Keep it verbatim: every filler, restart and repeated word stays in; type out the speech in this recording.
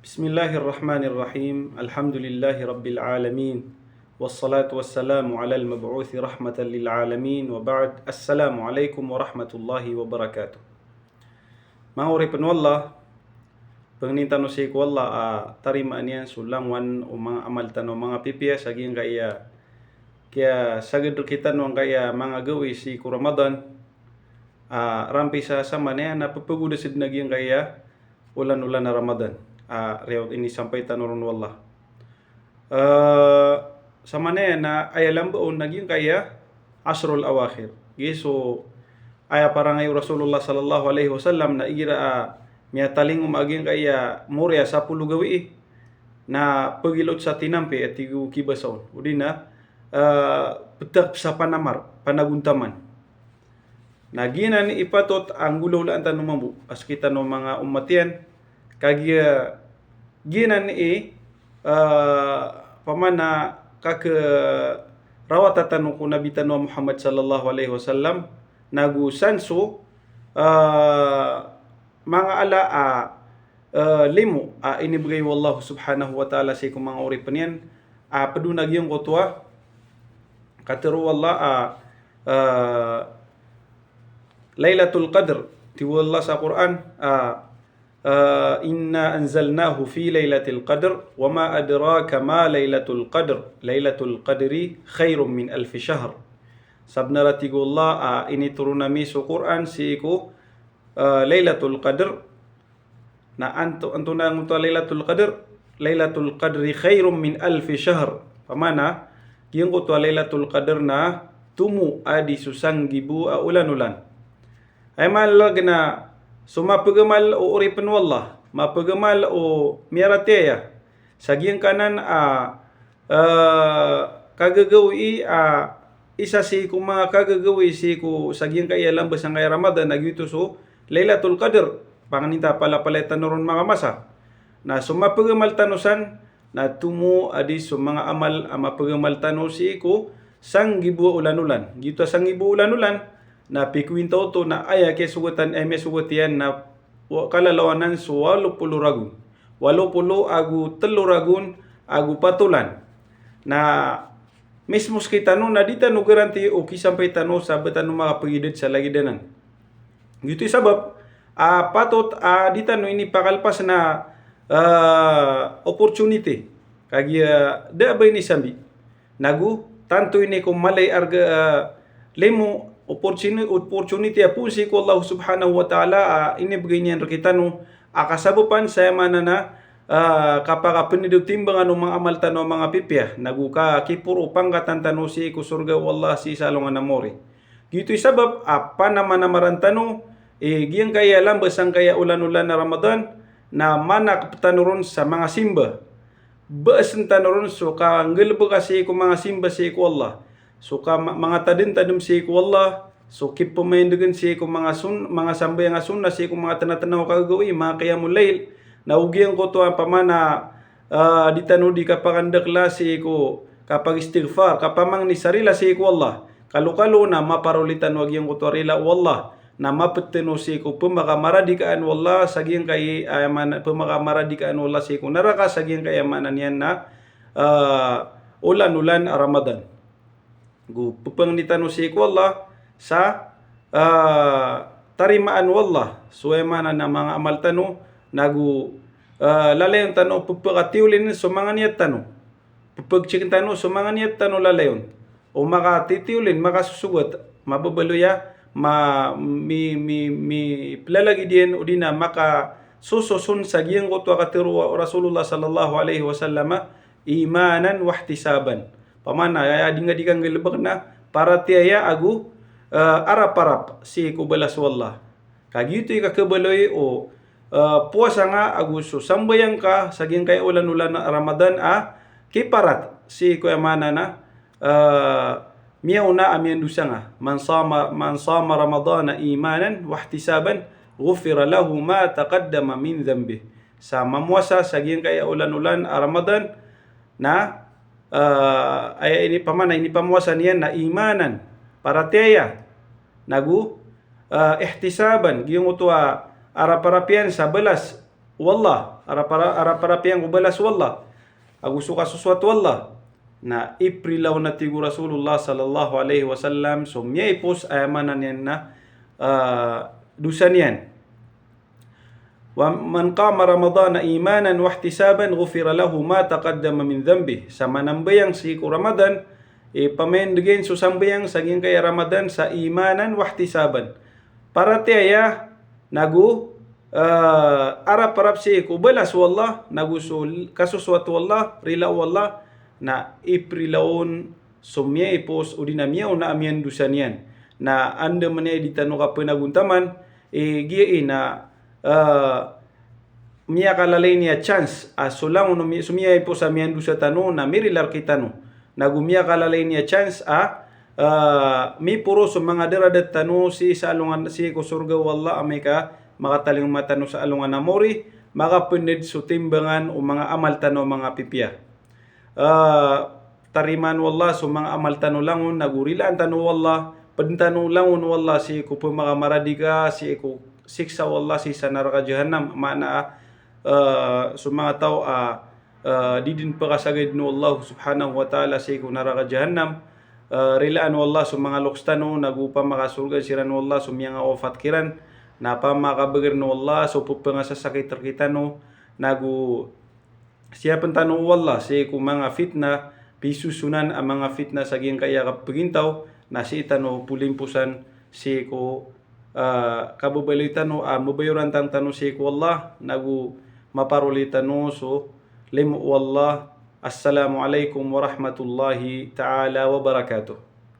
Bismillahirrahmanirrahim. Alhamdulillahi Rabbil Alamin. Wassalatu wassalamu ala al-mab'uthi rahmatan lil alamin. Wa ba'd. Assalamu alaikum warahmatullahi wabarakatuh. Manga oripen o Allah, pangnin tano sii ko Allah a tarimaan iyan so langowan o manga amal tano a manga pipiya sa giyangkaya kiyasagad rektano angkaya manga gawii sii ko Ramadan, a rampisa sa manaya na pepegodas den a giyangkaya olan-olan a Ramadan a riyaot inisampay tano ron o Allah. Eh, sa manaya na aya lamba on na giyangkaya ashrul awakhir. Giya so aya parangay o Rasulullah sallallahu alaihi wasallam na igira a miyatalingoma a giyangkaya mori a sapolo gawii na pegilot sa tinampi a tig o kibasa on. Odi na, eh, petak sa panamar, panagontaman. Na giyanan i patot a nggolawlaan tano mambo a sekitano manga omat iyan, kagiya giyanan i, eh, pamana kakerawata tano ko Nabi tano a Muhammad sallallahu alaihi wasallam, nago san so, eh, manga ala a, eh, limo a inibegay o Allah subhanahu wa ta'ala sii ko manga oripen iyan, a ped on a giyangkoto a katero o Allah a, eh, Lailatul Qadr. Tig o Allah sa Qur'an a, eh, "Inna anzalnahu fi lailatil qadr, wa ma adraka ma lailatul qadr, lailatul qadri khairum min alfi shahr." Sabenar a tig o Allah a initoron ami so Qur'an sii ko, eh, Lailatul Qadr. Na anto-, antonaa giyangkoto a Lailatul Qadr? Lailatul Qadri khairum min alfi shahr. Pamana, giyangkoto a Lailatul Qadr na tomo a di so sanggibo a olan-olan. Aya maana na so mapegamal o oripen o Allah, mapegamal o miyaratiyaya sa giyangkanan a, eh, kagagawii a isa sii ko manga kagagawii sii ko sa giyangkaya lamba sangkaya Ramadan a giyoto so Lailatul Qadr. Pangnin ta palapalaya tano ron manga masa. Na so mapegamal tano san na tomo a di so manga amal a mapegamal tano sii ko sanggibo a olan-olan. Giyoto a sanggibo a olan-olan na pikowinta oto na aya kiyasogotan, aya miyasogot iyan na wa-, kalalawanan so walo polo ragon. Walo polo ago telo ragon ago pat olan. Na mismo sekitano na di tano garanti o kisampay tano sa ba tano makapegidad sa lagid anan. Giyoto i sabap a patot a di tano inipakalpas na, eh, opportunity. Kagiya da a ba inisambi. Nago tanto ini ko mala i arga, eh, limo, opportuni-, opportunity a poon sii ko Allah subhanahu wa ta'ala a inibegay niyan rektano a kasabapan sa aya maana na, eh, kapakapened o timbangan o manga amal tano a manga pipiya, nago kakiporo o pangkatan tano sii ko sorga o Allah sii sa alongan a mori. Giyoto i sabap a panamanamaran tano i giyangkaya lamba sangkaya olan-olan a Ramadan na manakep tano ron sa manga simba. Baasen tano ron so kanggalebeka sii ko manga simba sii ko Allah. So ka ma-, manga tadentadem sii ko Allah. So kipemaindegen sii ko manga sun-, manga sambayang a sunnah sii ko manga tenatenaw a kagagawii, manga qiyamul layl. Na o giyangkoto a pamana, ah, di tano di kapakandakela sii ko kapagistighfar, kapamangni sa rila sii ko Allah. Kalokalo na maparoli tano a giyangkoto a rila o Allah. Na maped tano sii ko pemakamaradikaan o Allah sa giyangkai, ah, mana, pemakamaradikaan o Allah sii ko naraka sa giyangkai a maana niyan na, ah, olan-olan a Ramadan. Go pepangni tano sii ko Allah sa, ah, tarimaan o Allah so aya maana na manga amal tano, nago, ah, lalayon tano pepakatiyolin so manga niyat tano. Pepagcikin tano so manga niyat tano lalayon. O makatitiyolin, makasosogat, mababaloy a, ma-, mi-, mi-, miplalagid iyan odi na makasososon sa giyangkoto a katero o Rasulullah sallallahu alaihi wasallam a, imanan wahtisaban. Pamana, aya di nga di kanggalebek na paratiyaya ago, eh, araparap sii ko balas o Allah. Ka giyoto i kakhabaloy o, eh, powasa nga ago so sambayang ka sa giyangkai a olan-olan a Ramadan a kiparat sii ko aya maana na, eh, miyaona a miyandosa nga. Man sama, man sama Ramadana imanan wahtisaban, ghufira lahu ma taqaddama min dhanbih. Sa mamowasa sa giyangkai a olan-olan a Ramadan na, eh, aya ini pamana, inipamowasa niyan na imanan, paratiyaya, nago, eh, ihtisaban, giyangkoto a araparap iyan sa balas o Allah, a raparap, a raparap iyan ko balas o Allah, ago so kasosoat o Allah, na iprila on, a tig o Rasulullah sallallahu alaihi wasallam, so miyaipos a aya maana niyan na, ah, dosa niyan. Wa man qama Ramadana imanan wahtisaban ghufira lahu ma taqaddama min dhanbih. Sa manambayang sii ko Ramadan, i pamaindegen so sambayang sa giyangkaya Ramadan sa imanan wahtisaban. Paratiyaya, nago, eh, araparap sii ko balas o Allah, nago so l-, kasosoat o Allah, rila o Allah, na iprila on so miyaipos odi na miyaona a miyandosa niyan. Na anda man aya di tano kapanagontaman, eh, giya i na, eh, miyakalalay niyan a chance, ah, so langon o mi-, so miyaipos a miyandosa tano na mirila rkitano. Nago miyakalalay niyan a chance a, ah, miporo so manga daradat tano sii sa alongan, sii ko sorga o Allah, amay ka makatalingoma tano sa alongan a mori, makapended so timbangan o manga amal tano a manga pipiya. Ah, tarimaan o Allah so manga amal tano langon, nago rilaan tano o Allah, peden tano langon o Allah sii ko pemakamaradi ka, sii ko siksa o Allah sii sa naraka Jahannam, maana, ah, so manga taw a, ah, di den pekasagaden o Allah subhanahu wa ta'ala sii ko naraka Jahannam, ah, rilaan o Allah so manga loks tano, nago pamakasorgaan siran o Allah so miyangaofat kiran, na pamakabegeren o Allah so pepengasasakit rkitano, nago siyapen tano o Allah sii ko manga fitna, pisosonan a manga fitna sa giyangkaya kapegintaw, na sii tano polimposan sii ko, ah, kababaloy tano a mabayorantang tano sii ko Allah, nago maparoli tano so limo o Allah. Assalamu alaikum warahmatullahi ta'ala wabarakatuh.